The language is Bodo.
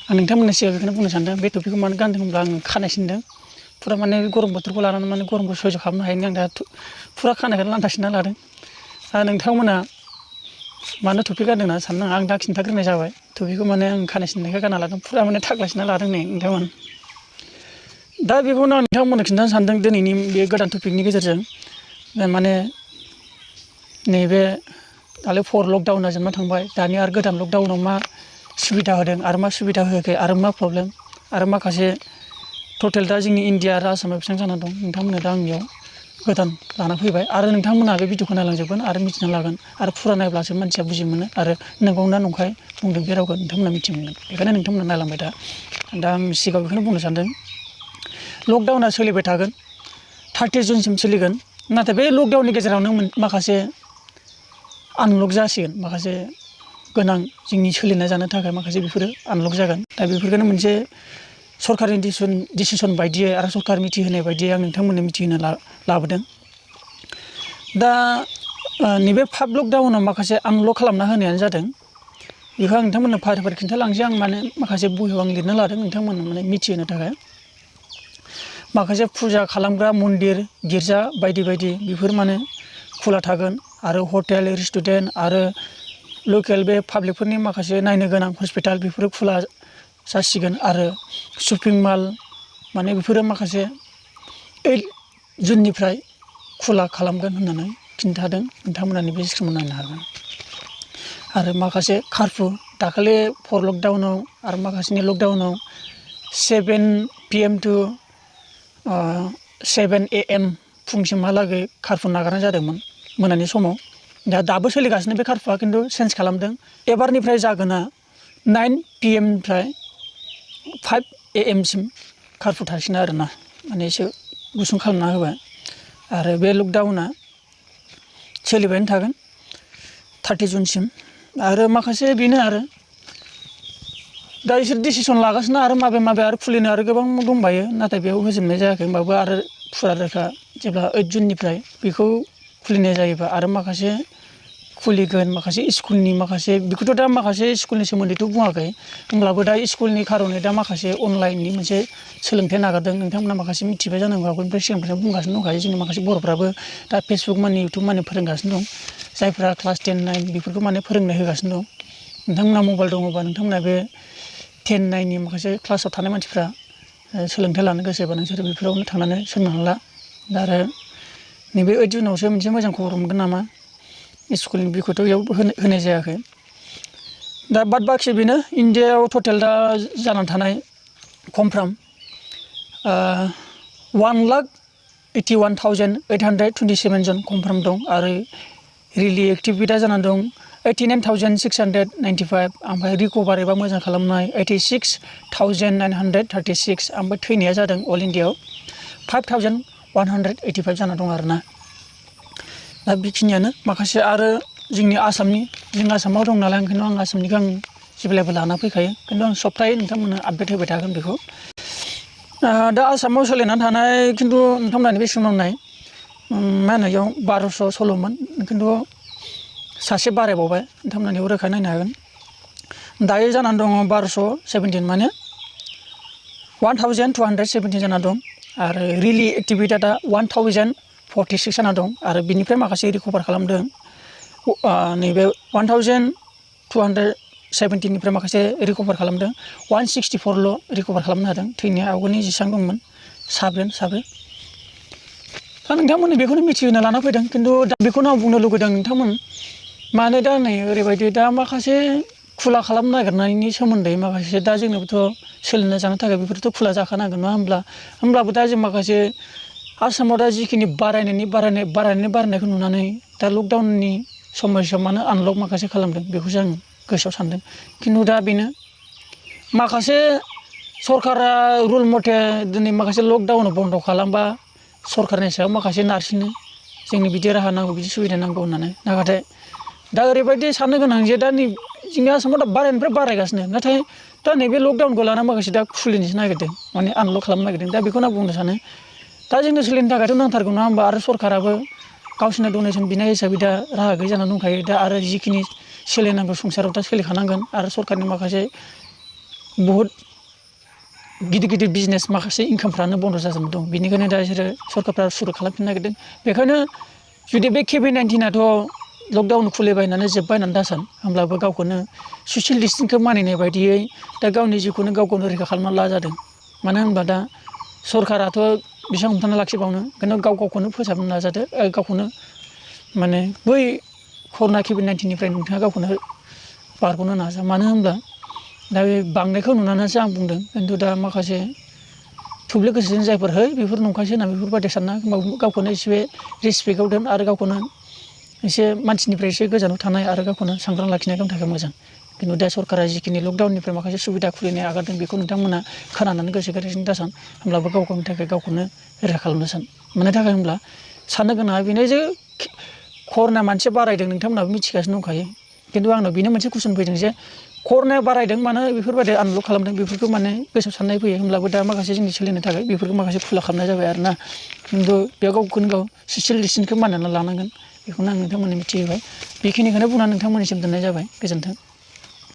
आं नोंथांमोननि सिगाङाव बेखौनो बुंनो सानदों बे टपिकखौ मानो गानदों होनब्ला आं खानाय सिनदों फुरा माने गरम बोथोरखौ लानानै माने गरमखौ सह्य खालामनो हायैनि आं दा फुरा खानायखौनो लान्दा सिनना लादों नोंथांमोना मानो टपिक गानदों होनना सानदों आं दा खिन्थाग्रोनाय जाबाय टपिकखौ माने आं खानाय सिननायखौ गानना लादों फुरा माने थाग्ला सिनना लादों नै नोंथांमोन दा बेखौनो आं नोंथांमोननो खिन्थानो सानदों दिनैनि बे गोदान टपिकनि गेजेरजों माने नैबे दालाय 4 लकडाउना जोबना थांबाय दानि आरो गोदान लकडाउनाव मा सुबिदा होदों आरो मा सुबिदा होआखै आरो मा प्रब्लेम आरो माखासे टटेल दा जोंनि इन्डिया आरो आसामाव बेसेबां जानानै दं नोंथांमोना दा आंनियाव गोदान लाना फैबाय आरो नोंथांमोना बे भिडिअखौ नायलांजोबगोन आरो मिथिना लागोन आरो फुरा नायब्लासो मानसिया बुजि मोनो आरो नंगौना नंखाय बुंदों बे रावखौ नोंथांमोना मिथि मोनगोन बेखायनो नोंथांमोना नायलांबाय दा आं सिगाङाव बेखौनो बुंनो सानदों लकडाउना सोलिबाय थागोन 30 जुनसिम सोलिगोन नाथाय बे लकडाउननि गेजेरावनो माखासे आनलक जासिगोन माखासे गोनां जोंनि सोलिना जानो थाखाय माखासे बेफोरो आनलक जागोन दा बेफोरखौनो मोनसे सरकारनि डिसिसन बायदियै आरो सरकार मिथिहोनाय बायदियै आं नोंथांमोननो मिथिहोनो लाबोदों दा नैबे 5 लकडाउनाव माखासे आनलक खालामना होनायानो जादों बेखौ आं नोंथांमोननो फारि फारि खिन्थालांसै आं माने माखासे बहियाव आं लिरना लादों नोंथांमोननो माने मिथिहोनो थाखाय माखासे फुजा खालामग्रा मन्दिर गिर्जा बायदि बायदि बेफोर माने खुला थागोन आरो हटेल रेस्टुरेन्ट आरो लकेल बे पाब्लिकफोरनि माखासे नायनो गोनां हस्पिटाल बेफोरो खुला जासिगोन आरो शपिं मल माने बेफोरो माखासे 8 जुननिफ्राय खुला खालामगोन होननानै खिन्थादों नोंथांमोना बे स्क्रिनाव नायनो हागोन आरो माखासे खारफु दाखालि 4 लकडाउनाव आरो माखासेनि लकडाउनाव 7 PM to 7 AM फुंसिमहालागै खारफु नागारनाय जादोंमोन मोनानि समाव दाबो सोलिगासिनो बे खारफुआ खिन्थु चेन्ज खालामदों एबारनिफ्राय जागोना 9 PM निफ्राय 5 AM सिम खारफु थासिनो आरोना माने एसे गुसुं खालामना होबाय आरो बे लकडाउना सोलिबायानो थागोन 30 जुनसिम आरो माखासे बेनो आरो दा इसोर डिसिसन लागासिनो आरो माबे आरो खुलिनो आरो गोबां दंबायो नाथाय बेयाव होजोबनाय जायाखै होमबाबो आरो फुरा रोखा जेब्ला 8 जुननिफ्राय बेखौ खुलिनाय जायोबा आरो माखासे खुलिगोन माखासे स्कुलनि माखासे बेखौथ' दा माखासे स्कुलनि सोमोन्दैथ' बुङाखै होमब्लाबो दा स्कुलनि खार'नै दा माखासे अनलाइननि मोनसे सोलोंथाइ नागारदों नोंथांमोना माखासे मिथिबाय जानांगौ आगोलनिफ्राय सिगांनिफ्रायनो बुंगासिनो दंखायो जोंनि माखासे बर'फ्राबो दा फेसबुक माने इउटुब माने फोरोंगासिनो दं जायफ्रा क्लास 10, 9 बेफोरखौ माने फोरोंनाय होगासिनो दं नोंथांमोना मबाइल दङबा नोंथांमोना बे 10, 9नि माखासे क्लासाव थानाय मानसिफ्रा सोलोंथाइ लानो गोसोबा नोंसोर बेफोरावनो थांनानै सोलोंनानै ला दा आरो नैबे 8 जुनावसो मोनसे मोजां खबर मोनगोन नामा स्कुलनि बिखौथ' बेयाव होनाय जायाखै दा बाद बाखि बेनो इन्डियायाव टटेल दा जानानै थानाय कनफार्म 1,81,827 जन कनफार्म दं आरो रिलि एक्टिभ दा जानानै दं 89,695 ओमफ्राय रिकभार एबा मोजां खालामनाय 86,936 ओमफ्राय थैनाया जादों अल इन्डियायाव 5,185 जाना दं आरोना दा बेखिनियानो माखासे आरो जोंनि आसामाव दं नालाय ओंखायनो आं आसामनिखौ आं जेब्लायबो लाना फैखायो खिन्थु आं सप्ताहै नोंथांमोननो आपडेट होबाय थागोन बेखौ दा आसामाव सोलिनानै थानाय खिन्थु नोंथांमोननि बे समाव नाय मा होनो इयाव 1216मोन खिन्थु सासे बारायबावबाय नोंथांमोननियाव रोखा नायनो हागोन दायो जानानै दङ 1217 माने 1217 जाना दं आरो रिलि एक्टिभिटा दा 1046 जाना दं आरो बिनिफ्राय माखासे रिकभार खालामदों नैबे 1217 निफ्राय माखासे रिकभार खालामदों 164ल' रिकभार खालामनो हादों थैनाया आवगोलनि जेसेबां दंमोन साब्रै दा नोंथांमोननि बेखौनो मिथिहोनो लाना फैदों खिन्थु दा बेखौनो आं बुंनो लुगैदों नोंथांमोन मानो दा नै ओरैबायदि दा माखासे खुला खालामनो नागिरनायनि सोमोन्दै माखासे दा जोंनोबोथ' सोलिना जानो थाखाय बेफोरथ' खुला जाखानांगोन नङा होमब्लाबो दा जों माखासे आसामाव दा जिखिनि बारायनायखौ नुनानै दा लकडाउननि समयसायाव मानो आनलक माखासे खालामदों बेखौसो आं गोसोआव सानदों खिन्थु दा बेनो माखासे सरकारा रुल मथे दिनै माखासे लकडाउन बन्द खालामबा सरकारनि सायाव माखासे नारसिनो जोंनि बिदि राहा नांगौ बिदि सुबिदा नांगौ होननानै नाथाय दा ओरैबायदि साननो गोनां जे दा नै जोंनि आसामाव दा बारायनिफ्राय बारायगासिनो नाथाय दा नैबे लकडाउनखौ लाना माखासे दा खुलिनोसो नागिरदों माने आनलक खालामनो नागिरदों दा बेखौनो बुंनो सानो दा जोंनो सोलिनो थाखायथ' नांथारगौ नङा होमबा आरो सरकाराबो गावसोरनो डनेसन बिनाय हिसाबै दा राहा गैयै जानानै दंखायो दा आरो जिखिनि सोलिनांगौ संसाराव दा सोलिखानांगोन आरो सरकारनि माखासे बहुत गिदिर बिजनेस माखासे इनकामफ्रानो बन्द जाजोबना दं बेनिखायनो दा बिसोरो सरकारफ्रा सुरु खालामफिननो नागिरदों बेखायनो जुदि बे covid19आथ' लकडाउन खुलिबायनानै जोब्बायनानै दासान होमब्लाबो गावखौनो ससियेल डिस्टेन्सखौ मानिनाय बायदियै दा गावनि जिउखौनो गावखौनो रैखा खालामना लाजादों मानो होनबा दा सरकाराथ' बेसेबां हमथाना लाखिबावनो ओंखायनो गावखौनो फोसाबनो नाजादो गावखौनो माने बै कर'ना covid19निफ्राय नोंथाङा गावखौनो बारग'नो नाजा मानो होनब्ला दा बे बांनायखौ नुनानैसो आं बुंदों खिन्थु दा माखासे थुब्ले गोसोजों जायफोर बेफोर नंखायसो होनना बेफोरबायदि सानना गावखौनो एसे रेसपेक्टआव दोन आरो गावखौनो एसे मानसिनिफ्राय एसे गोजानाव थानाय आरो गावखौनो सांग्रां लाखिनाया गावनि थाखाय मोजां खिन्थु दा सरकारा जिखिनि लकडाउननिफ्राय माखासे सुबिदा खुलिनाय आगारदों बेखौ नोंथांमोना खोनानानै गोसो गोरबोजों दासान होमब्लाबो गाव गावनि थाखाय गावखौनो रैखा खालामनो सान मानि थाखाय होनब्ला साननो गोनाङा बेनो जे कर'ना मानसिया बारायदों नोंथांमोनाबो मिथिगासिनो दंखायो खिन्थु आंनाव बेनो मोनसे कुइसन फैदों जे कर'नाया बारायदों मानो बेफोरबायदि आनलक खालामदों बेफोरखौ माने गोसोआव साननाय फैयो होमब्लाबो दा माखासे जोंनि सोलिनो थाखाय बेफोरखौ माखासे खुला खालामनाय जाबाय आरोना खिन्थु बेयाव गावखौनो गाव ससियेल डिस्टेन्सखौ मानिनानै लानांगोन बेखौनो आं नोंथांमोननो मिथिहोबाय बेखिनिखौनो बुंनानै नोंथांमोननिसिम दोननाय जाबाय गोजोन्थों।